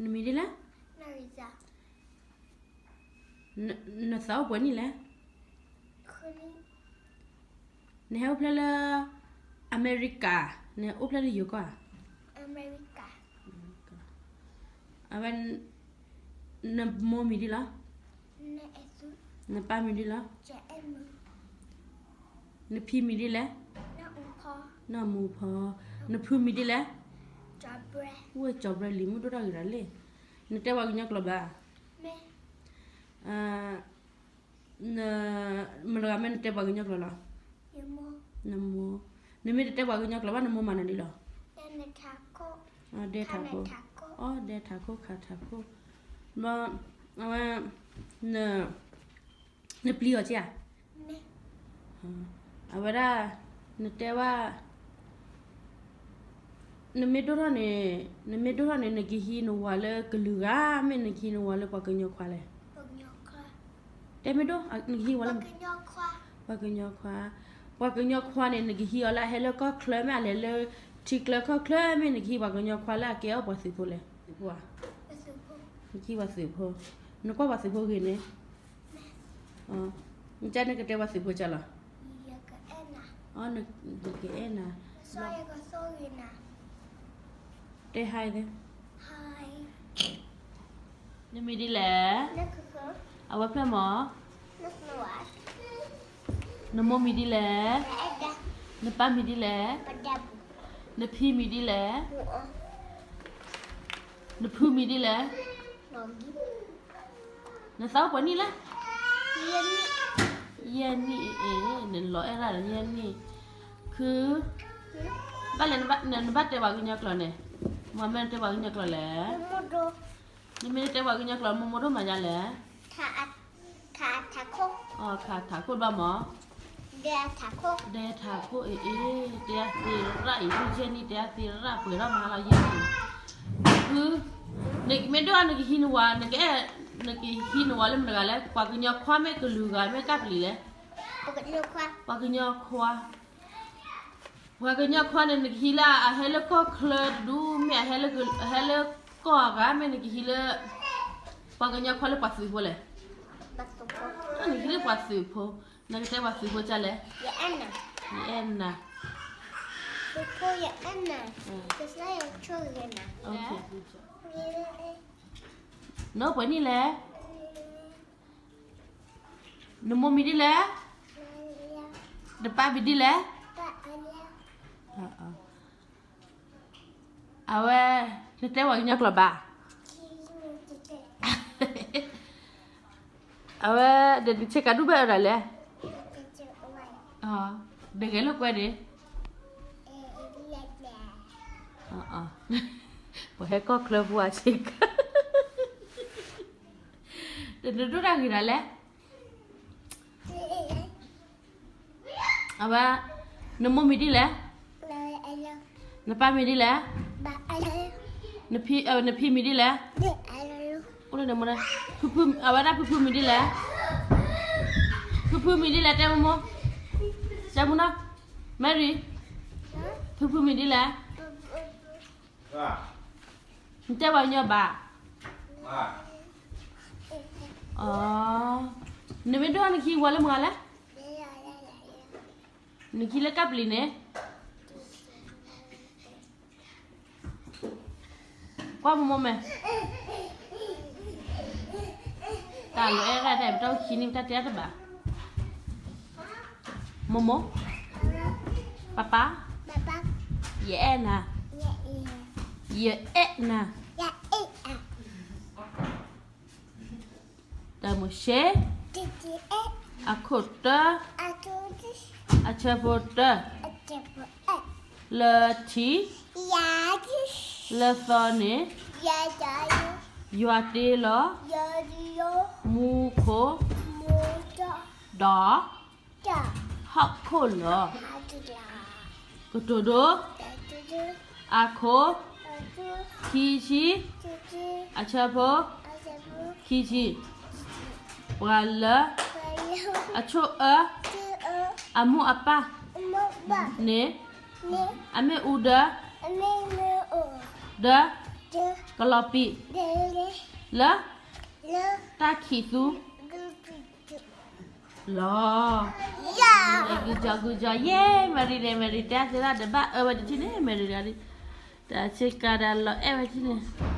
နမံၤဒ်လဲၣ်. နသးအိၣ်ပှဲၤနံၣ်လဲၣ်. နဟဲအိၣ်ဖျဲၣ်လၢ အမဲရကၤ, နအိၣ်ဖျဲၣ်လၢယိၤကီၢ်ဧါ. အဝဲ နမိၢ်မံၤဒ်လဲၣ်. နပၢ်မံၤဒ်လဲၣ်. နဖံမံၤဒ်လဲၣ်. နီၢ်မူဖီ. နဖုမံၤဒ်လဲၣ်. ဝဲကၠီၤဘြဲလံ မုၢ်ဒိၣ်တၢ်ဂ့ၤဒၣ်လဲၣ်. နတဲပှၤကညီကျိာ်ဘၣ်. မတဂၤမ့ၢ်နတဲပှၤကညီကျိာ်လီၤ. နမိၢ်, နမ့ၢ်တတဲပှၤကညီကျိာ်ဘၣ် နမိၢ်မၤနၤဒ်လဲၣ်. ဒဲထးခိၣ်, အီ ဒဲထးခိၣ် ခးထးခိၣ်, ဘျီ အဝဲ နပျံၤအီၤက့ၤဧါ. အဝဲဒၣ် နတဲဘၣ် နမ့ၢ်ဒိၣ်ထီၣ်န့ၣ်, နမ့ၢ်ဒိၣ်ထီၣ်န့ၣ် နကဟံးနဝၤလၢကလုာ်ဂၤ မ့ၢ်နကဟံးနဝၤလၢပှၤကညီခွါလဲၣ်. တဲမ့ၢ်ဒိၣ်, နကဟံးဝၤလၢ ပှၤကညီခွါ, ပှၤကညီခွါန့ၣ် နကဟံးအီၤလၢအဟဲလၢကီၢ်ချၢ မ့ၢ်အလဲၤလၢထံချၢကီၢ်ချၢ မ့ၢ်နကဟံးပှၤကညီခွါလၢအကဲအီၣ်ပှၤသုးဖိလဲၣ်. သုးဖိဧါ. နကဟံးပှၤသုးဖိ, နကွၢ်ပှၤသုးဖိဂ့ၤန့ၣ် နကနကတဲပှၤသုးဖိကလီၤ. နကအဲၣ်နၤ, တဲဟါအံၤသ့. နမံၤဒ်လဲၣ်. အဝဲဖျၢၣ်မး. နမိၢ်မံၤဒ်လဲၣ်. နပၢ်မံၤဒ်လဲၣ်. နဖံမံၤဒ်လဲၣ်. နဖုမံၤဒ်လဲၣ်. နသးအိၣ်ပှဲၤနံၣ်လဲၣ်. ယဲၢ်နံၣ်, နလီၤအဲၣ်ဒၣ်လၢယဲၢ်နံၣ်, ခု, ဘၣ်လဲၣ် နဘၣ်တဲပှၤကညီကျိာ်န့ၣ်, မ့ၢ်မ့ၢ်နတဲပှၤကညီကျိာ်လဲၣ်. နမ့ၢ်နတဲပှၤကညီကျိာ် မိၢ်မိၢ်ဒိၣ်မးယါလဲၣ်. ခးထးခိၣ်ဘၣ်မး. ဒဲထးခိၣ်အ့ၣ်အ့ၣ် တဲအသ့ရၣ်အံၤ ဖုယဲၢ်နံၣ် တဲအသ့ရၣ်ပှဲၤထီၣ်မးလီၤယဲၢ်နံၣ်, ဖု, နမ့ၢ်ဒိၣ်နကဟံးနဝၤ နကအဲၣ်, နကဟံးနဝၤလၢမတဂၤလဲၣ်, ပှၤကညီခွါမ့ၢ်ကလုာ်ဂၤမ့ၢ်ကပျံၤလဲၣ်. ပှၤကညီခွါ, ပှၤကညီခွါန့ၣ် နကဟံးလၢအဟဲလၢကီၢ်ချၢတဒူၣ် မ့ၢ်အဟဲလၢကီၢ်အဂၤ မ့ၢ်နကဟံးလၢ ပှၤကညီခွါလၢပှၤသုးဖိလဲၣ်. နကဟံးလၢပှၤသုးဖိ, နကတဲပှၤသုးဖိကလဲၣ်. ယအဲၣ်နၤ. နအိၣ်ပှဲၤနံၣ်လဲၣ်. နမိၢ်မံၤဒ်လဲၣ်. နပၢ်မံၤဒ်လဲၣ်. အဝဲ, နတဲပှၤကညီကျိာ်ဘၣ်. အဝဲ, ဒီးနဆ့ကၤဒူၣ်ဘၣ်အၢဒၣ်လဲၣ်. နဂဲၤလိာ်ကွဲန့ၣ်, ပှၤဟဲကီၢ်ချၢဖိအဆ့ကၤ, ဒီးနဒိၣ်တၢ်ဂ့ၤဒၣ်လဲၣ်. အဝဲ, နမိၢ်မံၤဒ်လဲၣ်. နပၢ်မံၤဒ်လဲၣ်. နဖံမံၤဒ်လဲၣ်. အိၣ်လၢနမိၢ်, ဖုဖု, အဝဲဒၣ်ဖုဖုမံၤဒ်လဲၣ်. ဖုဖုမံၤဒ်လဲၣ် တဲမိၢ်မိၢ်, တဲမိၢ်နီၤ, Mary, ဖုဖုမံၤဒ်လဲၣ်. နတဲပှၤကညီဘၣ်. နမ့ၢ်ဒိၣ်နကဟံးဝၤလၢမတၤလဲၣ်. နကဟံးလၢကပျံၤန့ၣ်. ကွၢ်မိၢ်မိၢ်မဲာ်, တၢ်လီၤအဲၣ်ဒၣ်တၢ်ပတီၢ်ခံန့ၣ် ပတၢ်တဲတဘၣ်. မိၢ်မိၢ်, ပၢ်ပၢ်, ယအဲၣ်နၤ, ယအဲၣ်နၤ. တၢမိၤၡ့, အခိၣ်တၢ, အဆၢဖိတၢ, လၢထံ, လၢသီန့ၣ်, ယွၤတ့လီၤ, မူခိၣ်, ဒီး, ဟီၣ်ခိၣ်လီၤ. ကတိၤဒိ, အခိၣ်, ခံဆံ, အဆၢဖိ, ခံဆံ, ပှၤလၢ, အဆိၣ်အၢ, အမိၢ်အပၢ်, န့ၣ်, အမ့ၣ်အူဒၢ, ဒၢ, ကလီၤပံာ် လၢ တၢ်ခံးသူ လီၤ. Good job, good job, yay, Mary န့ၣ် Mary တဲသ့ဒၣ်ဒီးဘၣ်အၢဝဲတထံၣ်န့ၣ် Mary ဒီး တၢ်ဆ့ကၤဒီးလီၤအဲၣ်ဝဲထံၣ်န့ၣ်